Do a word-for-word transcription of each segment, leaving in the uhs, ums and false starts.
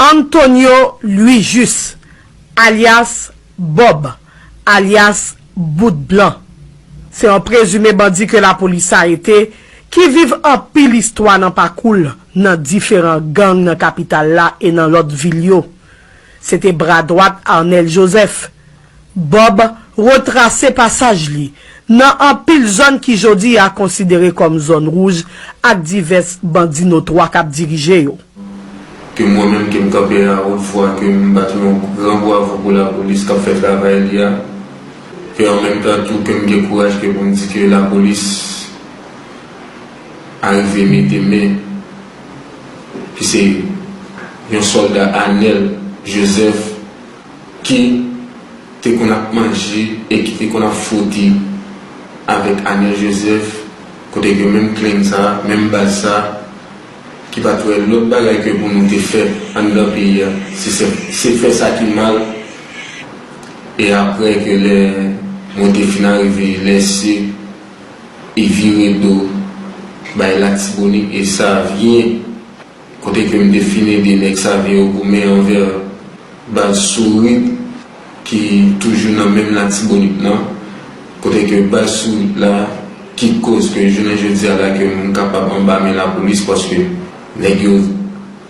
Antonio Louis Juste, alyas Bob, alyas Bout Blan, se yon prezime bandi ke lapolis arete, ki viv anpil istwa nan pakou l nan diferan gang nan kapital la e nan lòt vil yo. Se te bra dwat Arnel Joseph. Bob retrase pasaj li nan anpil zòn ki jodi a konsidere kòm zòn wouj ak divès bandi notwa k ap dirije yo. Ke mwen menm ke m kanpe a wot vwa, ke m bat yon gran bravo pou lapolis k ap fè travay li a. Ke an menm tan tou ke m gen kouraj ke pou m di ke lapolis arive mete men, ki se yon sòlda Anèl Jozèf, ki te konn ap manje e ki te konn ap fwote avèk Anèl Jozèf, kote ke menm klenn sa, menm baz sa, ki pa t wè lòt bagay ke pou nou te fè anndan peyi a, se, se, se fè sa ki mal. E aprè ke lè mwen te fin arive, lèse e vire do bay Latibonit e Savyen, kote ke m te fin ede nèg Savyen yo goumen anvè baz Sourit ki toujou nan menm Latibonit lan, kote ke baz Sourit la ki koz ke jounen jodi a la ke m kapab anba men lapolis, paske nèg yo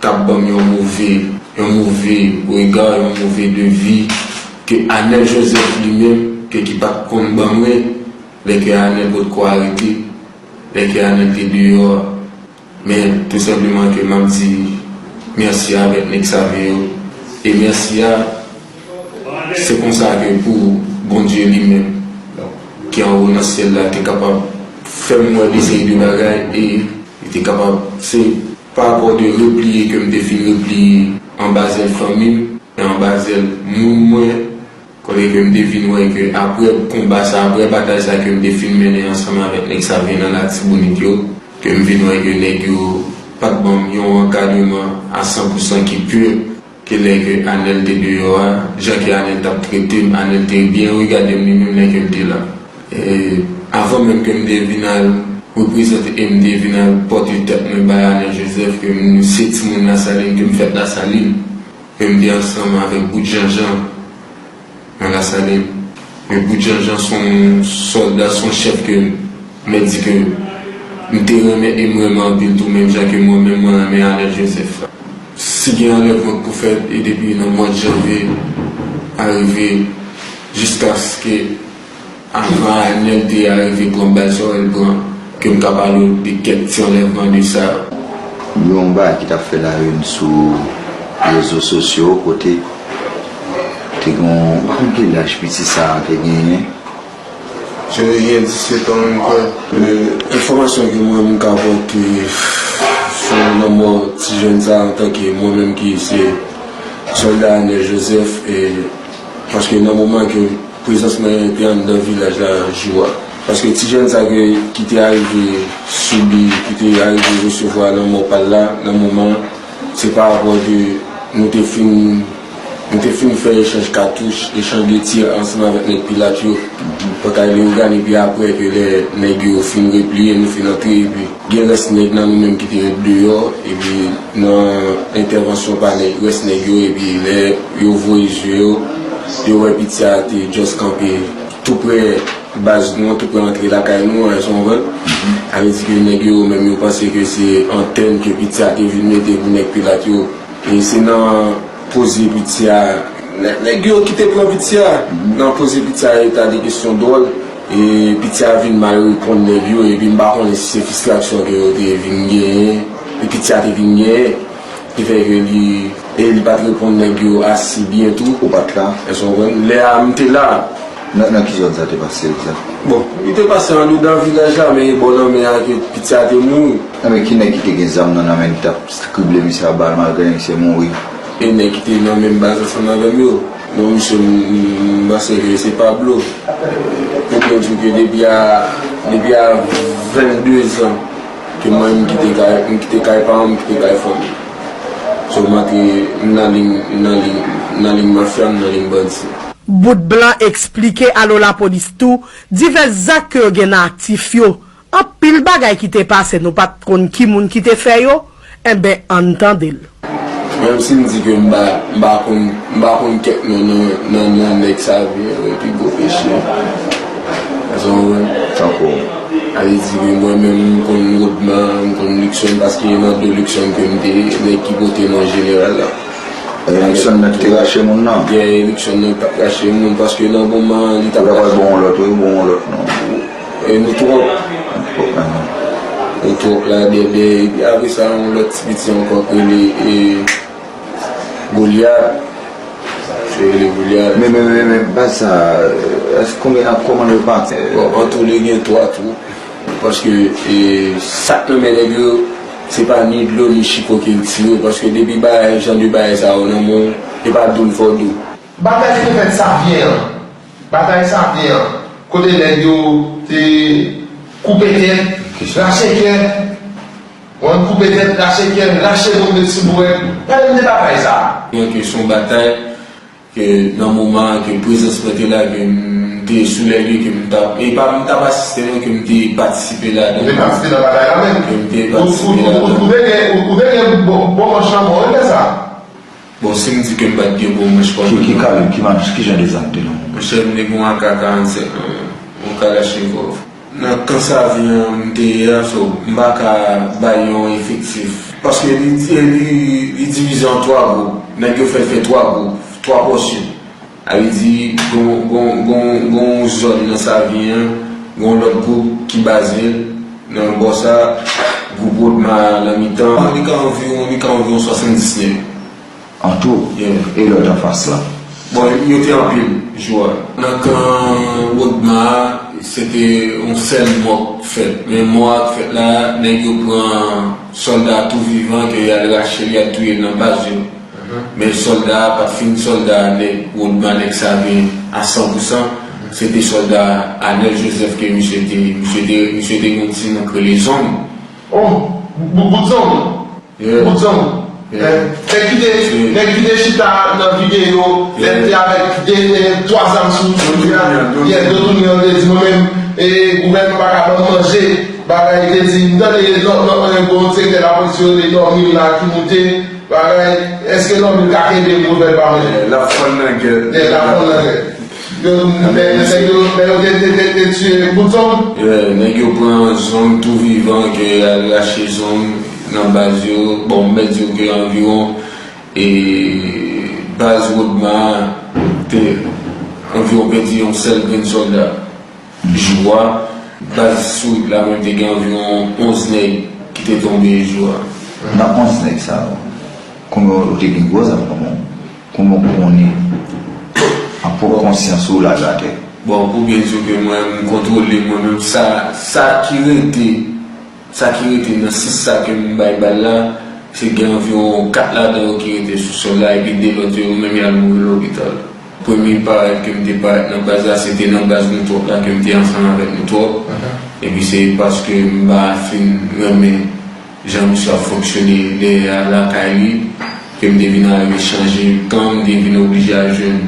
t ap ban m yon move, yon move rega, yon move de vi ke Anèl Jozèf li menm, ke ki pa t konn ban mwen, lè ke Anèl potko arete, lè ke Anèl te deyò a. Men tou senpleman ke m ap di mèsi avèk nèg Savyen yo. E mèsi a, se konsa ke pou Bondye li menm, ki anwo nan syèl la, te kapab fè m wè de seri de bagay, e li te kapab, se pa rapò de repliye ke m te fin repliye anba zèl fanmi m, e anba zèl moun mwen, kote ke m te vin wè ke aprè konba sa, aprè batay sa ke m te fin mennen ansanm avèk nèg Savyen nan Latibonit yo, ke m vin wè ke nèg yo pa t ban m yon ankadreman a san pou san ki pi ke lè ke Anèl te deyò a, jan ke Anèl t ap trete m, Anèl te byen regade m li menm lè ke l te la. E avan menm ke m te vin al reprezante e m te vin al pote tèt mwen bay Anèl Jozèf, ke m se timoun Lasalin, ke m fèt Lasalin, ke m te ansanm avèk Bout Janjan nan Lasalin. Men Bout Janjan se yon sòlda, se yon chèf ke m mèt di ke m te renmen e m renmen anpil tou, menm jan ke mwen menm mwen renmen Anèl Jozèf. Si gen anlèvman k pou fèt, e depi nan mwa janvye a rive jiskaske avan Anèl te arive pran bal sa yo l pran, ke m ka pale w de kèk ti anlèvman de sa yo. Gen yon bagay ki t ap fè la une sou rezo sosyo kote te gen yon, m pa konn ki laj piti sa a te genyen. Jan li gen disèt an menm kwè. Enfòmasyon ke mwen menm m ka pote sou lanmò ti jèn sa a antanke mwen menm ki se sòlda Anèl Jozèf, paske nan moman ke prezans mwen te anndan vilaj la jou a. Paske ti jèn sa ke ki te arive sibi, ki te arive resevwa lanmò pa l la nan moman an, se pa rapò de nou te fin nou te fin fè echanj katouch, echanj de tir ansanm avèk nèg Pilat yo bò kay Leyogàn, epi aprè ke lè nèg yo fin repliye, nou fin antre, epi gen rès nèg nan nou menm ki te ret deyò, epi nan entèvansyon pa nèg, rès nèg yo, epi lè yo voye zye yo, yo wè piti a te just kanpe tou prè baz nou an, tou prè antre lakay nou an, èske w konprann? Sa vle di ke nèg yo menm yo panse ke se antèn ke piti a te vin mete pou nèg Pilat yo. E se nan poze piti a, nèg yo ki te pran piti a, nan poze piti a eta de kesyon dwòl, e piti a vin mal reponn nèg yo, epi m pa konnen si se fristrasyon ke yo te vin genyen, e piti a te vin genyen, ki fè ke li, e li pa t reponn nèg yo ase byen tou. Ou pa t la? Èske w konprann? Lè a, m te la. Nan, nan ki zòn sa te pase egzak? Bon, li te pase anndan vilaj la, men e bò lanmè a ke piti a te mouri. Enben, ki nèg ki te gen zam nan nan men l ki t ap krible misye a bal malgre misye mouri? E nèg ki te nan menm baz ansanm avè m yo. Non, misye, m, m panse ke se Pablo. Pou mwen di w ke depi a, depi a vennde zan ke mwen, m kite kay, m kite kay paran m, m kite kay fanmi m. So, m antre, m nan liy, m nan liy, m nan liy mafya, m nan liy bandi. Bout Blan eksplike alo lapolis tou divès zak ke yo gen nan aktif yo. Anpil bagay ki te pase nou pa t konn ki moun ki te fè yo, enben ann tande l. Menm si m di ke m pa, m pa konn, m pa konn kèk non nan, nan, nan nèg Savyen, epi gwo peche. Sa w konprann? Tankou? A vle di ke mwen menm, m konn Rodman, m konn Luckson, paske nan do Luckson ke m te, nèg ki pote non jeneral la. E Luckson nan ki te rache moun nan? Gen Luckson nan ki t ap rache moun, paske nan moman li t ap rache. Ou ta pral bon yon lòt, wi, bon yon lòt non. E nou twòp. Nou twòp la, dèdè. Epi apre sa, yon lòt ti piti ankò k rele, e, Golyat. Se rele Golyat. Men, men, men, men, baz sa, èske konbyen, kòman l repati? Bon, an tou, li gen twa twoup. Paske, e, sa k nan men nèg yo, se pa ni dlo, ni chiko ke l tire. Paske depi bagay, jan de bagay sa yo nan men w, e pa dlo l fè w dlo. Batay ki te fèt Savyen an. Batay Savyen an, kote nèg yo te koupe tèt, rache kè, konprann, koupe tèt, rache kè, rache moun, met sou bourèt. Pale m de batay sa a. Byen ke se yon batay ke nan moman an ke prezans mwen te la, ke m te sou lè lye, ke m t ap, e pa m t ap asiste non, ke m te patisipe ladan. Ou te patisipe nan batay la menm? Ke m te patisipe ladan. Ou, ou, ou, ou te gen, ou, ou te gen bon, bon manch nan men w, wi, lè sa a. Bon, si m di ke m pa t gen bon manch pa m. Ki, ki kalib, ki manch, ki jan de zam te nan men w? Monchè, m te gen yon A K karannsenk nan men m, yon Kalachnikov. Nan kan Savyen an m te ye a, so, m pa ka bay yon efektif. Paske li, li, li divize an twa gwoup. Nèg yo fè l fè twa gwoup, twa pòsyon. A vle di, gon, gon, gon, gon zòn nan Savyen an, gon lòt gwoup ki baze l nan bò sa, gwoup Rodma a nan mitan. Li ka anviwon, li ka anviwon swasanndis nèg. An tou? Yeah. E lòt anfas la? Bon, yo te anpil, jou a. Nan kan Rodma a, se te yon sèl mò k fèt. Men mò a k fèt la, nèg yo pran sòlda tou vivan ke y al rache l, y al touye l nan baz yo. Men sòlda a pa t fin sòlda nèg Rodma, nèg Savyen a san pou san. Se te sòlda Anèl Jozèf ke misye te, misye te, misye te gen yon ti non k rele Zong. Oh, bout, bout Zong. Yeah. Bout Zong. Yeah. Eh, nèg ki te, nèg ki te chita nan videyo, nèg te avèk de, eh, twa zam sou, sou li a. Yeah, Dotouni an te di mwen menm, eh, gouvènman pa ka ban m manje. Bagay te di, m tande lò, lò, eh, gon direktè lapolis yo rele Normil la ki moute. Bagay, èske Normil ka kenbe m pou l fè l pa manje? Eh, l ap fann nan gèt. Yeah, l ap fann nan gèt. Yo, nèg, nèg yo, nèg yo te, te, te, te tiye bout Zong. Yeah, nèg yo pran Zong tou vivan, ke y al rache Zong nan baz yo. Bon, m mèt di w ke anviwon, e, baz Rodma a te anviwon pèdi yon sèl grenn sòlda. Jou a, baz Sourit la menm te gen anviwon onz nèg ki te tonbe jou a. Nan onz nèg sa yo, konbyen ou te gen gwo zam nan men w? Kòman w konnen an pwòp konsyans ou lage atè? Bon, pou byen di w ke mwen, m kontwole mwen menm, sa, sa ki rete, sa ki rete nan sis sa ke m bay bal la, se gen anviwon kat ladan yo ki rete sou sòl la, epi de lòt yo, yo menm y al mouri lopital. Premye parèt ke m te parèt nan baz la, se te nan baz nou twòp la, ke m te ansanm avèk nou twòp. Epi se paske m pa fin renmen jan misye ap fonksyone dèyè a lakay li, ke m te vin arive chanje kan, m te vin oblije al jwenn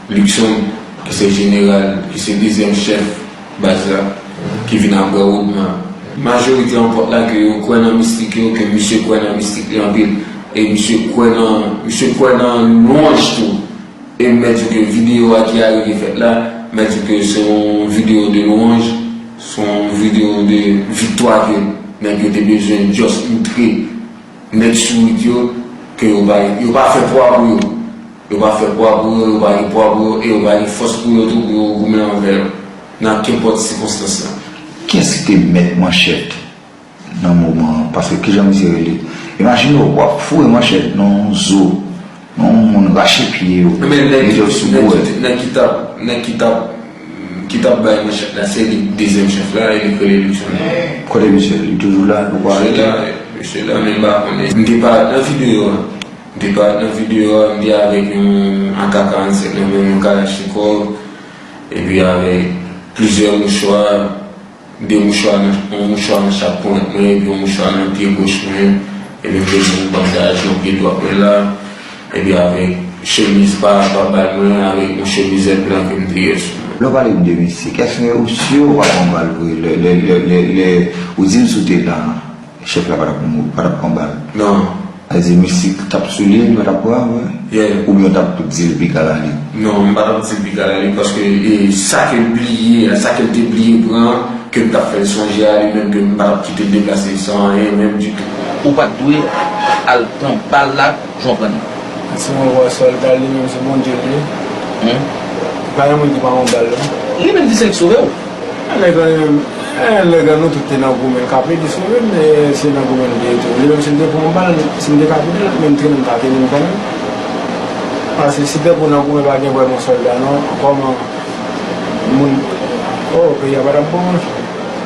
Luckson, ki se jeneral, ki se dezyèm chèf baz la, ki vin apre Rodma. Majorite an pòt la ke yo kwè nan mistik yo, ke misye kwè nan mistik li anpil, e misye kwè nan, misye kwè nan lwanj tou. E m mèt di w ke videyo a ki arive fèt la, m mèt di w ke se yon videyo de lwanj, se yon videyo de viktwa ke nèg yo te bezwen just moutre nèg Sourit yo ke yo pa, yo pa fè pwa pou yo. Yo pa fè pwa pou yo, yo pa gen pwa pou yo, e yo pa gen fòs pou yo tou pou yo goumen anvè yo, nan kenpòt sikonstans la. Kiyès ki te mèt manchèt nan moman an, paske kijan misye rele? Imajine w, w ap foure manchèt nan yon zo, nan yon moun rache pye yo, mete yo sou bourèt. Nèg ki t ap, nèg ki t ap, ki t ap bay manchèt la, se li dezyèm chèf la, e li k rele Luckson. Kote misye? Li toujou la? Ou pa arete? Misye la, misye la, men m pa konnen. M te parèt nan videyo a. M te parèt nan videyo a, m te avèk yon A K karannsenk nan men m, yon Kalachnikov, epi avèk plizyè mouchwa, de mouchwa nan, yon mouchwa nan chak ponyèt mwen, epi yon mouchwa nan pye goch mwen, epi m te gen yon banda nan pye dwat mwen la, epi avèk chemiz pa, pa bal mwen, avèk yon chemizèt blan ke m te gen sou mwen. Lè w pale m de mistik, èske ou si w pa pran bal vre, lè, lè, lè, lè, lè ou di m si w te la, chèf la pa t ap, pa t ap pran bal? Non. Sa vle di misye t ap sou li, li pa t ap pran, vre? Yeah. Oubyen w t ap di l piga la li? Non, m pa t ap di l piga la li, paske e, sa ke l bliye, sa ke l te bliye pran, ke m t ap fè l sonje a li menm, ke m pa t ap kite l deplase san anyen menm ditou. Ou pa t dwe al pran bal la, jan w pran l. Si mwen wè sòlda li menm se Bondye l ye. Hmm? Pa gen moun ki pa pran bal non. Li menm di se li k sove w. Nèg lan li menm, eh, nèg lan nou tout te nan goumen, l ka plede sove m, men se nan goumen l te ye tou. Li menm si m te pran yon bal, si m te ka tounen l, menm trennen m ta trennen m kanmenm. Paske si depi w nan goumen pa gen vrèman sòlda non, kòman moun, oh, peyi a pa t ap bon non.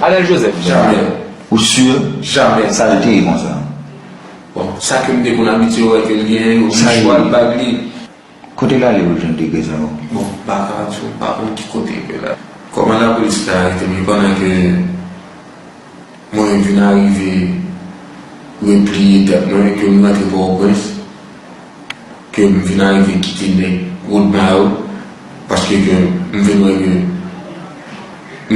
Anèl Joseph, jamè. Ou si? Jamè. Sa l te ye konsa? Bon, sa ke m te konn abitye wè ke l genyen yo, mouchwa l, bag li. Kote l ale pou l jwenn degre sa yo? Bon, m pa ka di w, m pa konn ki kote ke l ale. Kòman lapolis te arete m, pandan ke mwen vin arive repliye tèt mwen, ke m rantre Pòtoprens, ke m vin arive kite nèg Woodma yo, paske ke m vin wè ke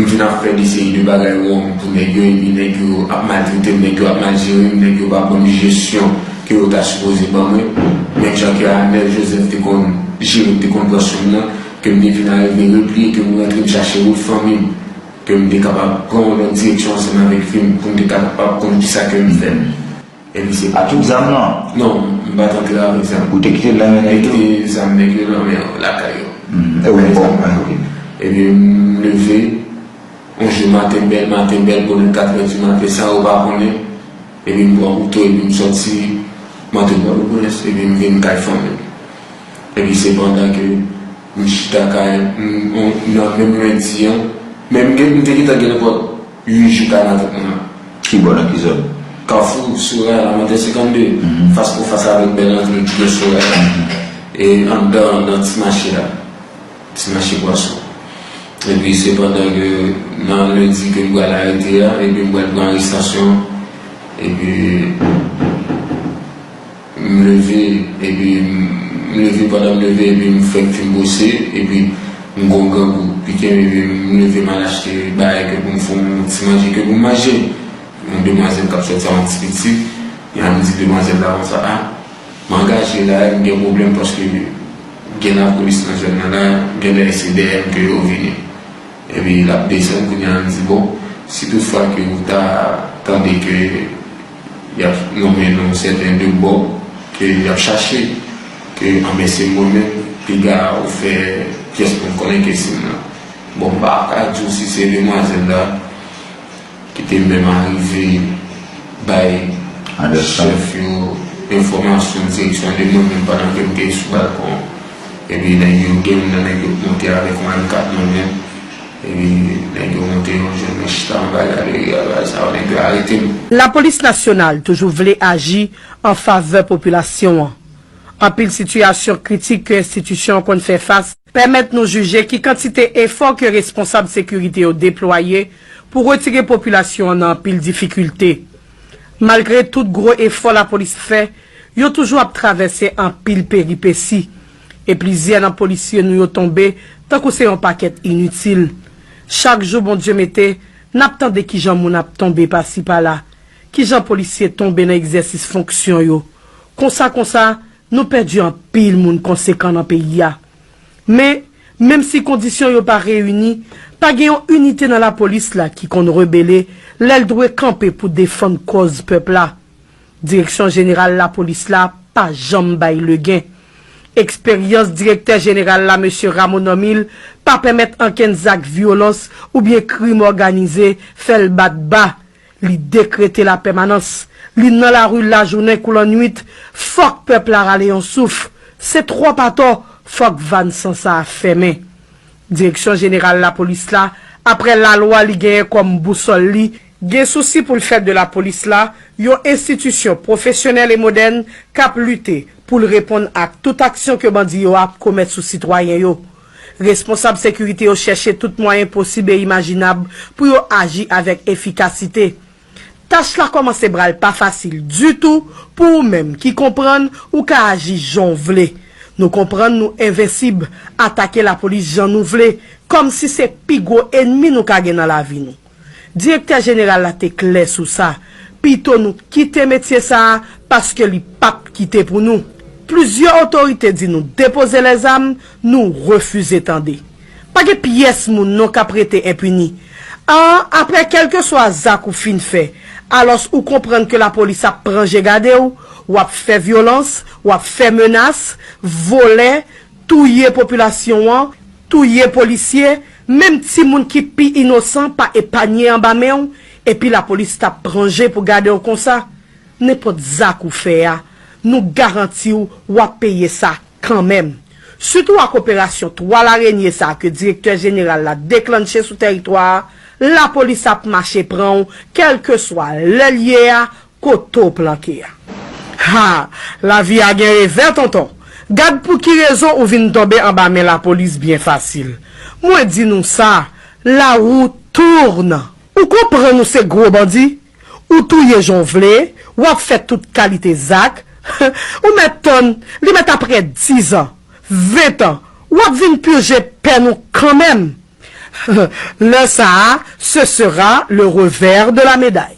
m vin ap fè de seri de bagay wrong pou nèg yo, epi nèg yo ap maltrete m, nèg yo ap mal jere m, nèg yo pa ban m jesyon ke yo ta sipoze ban mwen. Menm jan ke Anèl Joseph te konn jere m, te konn pran swen m nan, ke m te vin arive repliye, ke m rantre, m chache wout fanmi m, ke m te kapab pran yon lòt direksyon ansanm avèk fi m, pou m te kapab konn kisa ke m fè. Epi se pa tout zam lan? Non, m pa t antre avèk zam. Ou te kite l nan men nèg yo? Te kite zam nèg yo nan men lakay yo. Hmm, e ou bon, ok. Epi m leve, yon jou maten bèl, maten bèl, bonè katrè di maten, san yo pa konnen. Epi m pran moto, epi m sòti, m antre Pòtoprens, epi m vin kay fanmi m. Epi se pandan ke m chita kay, m, m, nan menm lendi an, men m gen, m te gentan gen nenpòt uit jou kay nan tèt mwen an. Ki bò, nan ki zòn? Kafou Soraya, Lamantè senkannde, fas pou fas avèk bèl antre ki gen Soraya. E anndan, nan ti mache a. Ti mache pwason. Epi se pandan ke nan lendi ke m pral arete a, epi m pral pran arestasyon, epi m leve, epi m, m leve, pandan m leve, epi m fèk fin bwose, epi m gon grangou pike m, epi m leve m al achte bagay ke pou m fè yon ti manje ke pou m manje. Yon demwazèl k ap sòti ak yon ti pitit, y a m di demwazèl la konsa, a, m angaje la, m gen pwoblèm paske gen lapolis nan zòn nan la, genlè se dèyè m ke yo vini. Epi l ap desann, kounye a m di, bon, si toutfwa ke ou ta tande ke y ap nonmen non sèten de bò ke y ap chache, ke anben se mwen menm, piga ou fè pyès moun konnen ke se m nan. Bon, m pa ka di w si se demwazèl la ki te menm arive bay chèf yo enfòmasyon direksyon de mwen menm pandan ke m te sou balkon an. Epi nèg yo, gen youn nan nèg yo monte avèk yon M kat nan men. Epi nèg yo monte, yo jwenn mwen chita anba galeri a, bagay sa yo, nèg yo arete m. Lapolis nasyonal toujou vle aji an favè popilasyon an. Anpil sitiyasyon kritik ke enstitisyon an konn fè fas pèmèt nou jije ki kantite efò ke responsab sekirite yo deplwaye pou retire popilasyon an nan anpil difikilte. Malgre tout gwo efò lapolis fè, yo toujou ap travèse anpil peripesi. E plizyè nan polisye nou yo tonbe tankou se yon pakèt initil. Chak jou Bondye mete, n ap tande kijan moun ap tonbe pasi pala, kijan polisye tonbe nan egzèsis fonksyon yo. Konsa, konsa, nou pèdi anpil moun konsekan nan peyi a. Men, menm si kondisyon yo pa reyini, pa gen yon inite nan lapolis la ki konn rebele lè l dwe kanpe pou defann kòz pèp la. Direksyon jeneral lapolis la pa janm bay legen. Eksperyans direktè jeneral la, mesye Rameau Normil, pa pèmèt ankenn zak vyolans oubyen krim òganize fè l bat ba. Li dekrete lapèmanans. Li nan lari lajounen kou lannuit. Fòk pèp la rale yon souf. Se twòp atò. Fòk vàn san sa a fèmen. Direksyon jeneral lapolis la, apre lalwa li genyen kòm bousòl li, gen sousi pou l fè de lapolis la yon enstitisyon pwofesyonèl e modèn k ap lite pou l reponn ak tout aksyon ke bandi yo ap komèt sou sitwayen yo. Responsab sekirite yo chèche tout mwayen posib e imajinab pou yo aji avèk efikasite. Tach la kòmanse pral pa fasil ditou pou ou menm ki konprann ou ka aji jan w vle. Nou konprann nou envensib, atake lapolis jan nou vle, kòmsi se pi gwo ènmi nou ka gen nan lavi nou. Direktè jeneral la te klè sou sa. Pito nou kite metye sa a, paske li p ap kite pou nou. Plizyè otorite di nou depoze lèzam, nou refize tande. Pa gen pyès moun non k ap rete enpini. An, apre kèlkeswa zak ou fin fè, alòs ou konprann ke lapolis ap pran je gade w, w ap fè vyolans, w ap fè menas, vòlè, touye popilasyon an, touye polisye, menm timoun ki pi inosan pa epanye anba men w, epi lapolis t ap pran je pou gade w konsa. Nenpòt zak ou fè a, nou garanti w w ap peye sa kanmenm. Sitou ak operasyon twa larenye sa a ke direktè jeneral la deklanche sou tèritwa a, lapolis ap mache pran w, kèlkeswa lè l ye a, kote w planke a. Ha! Lavi a gen revè, tonton. Gad pou ki rezon ou vin tonbe anba men lapolis byen fasil. Mwen di nou sa, la roue tourne. Ou konprann ou se gwo bandi? Ou touye jan w vle, w ap fè tout kalite zak. Ou mèt tann, li mèt apre diz an, ven an, w ap vin pije pèn ou kanmenm. Lè sa a, ce sera le revers de la médaille.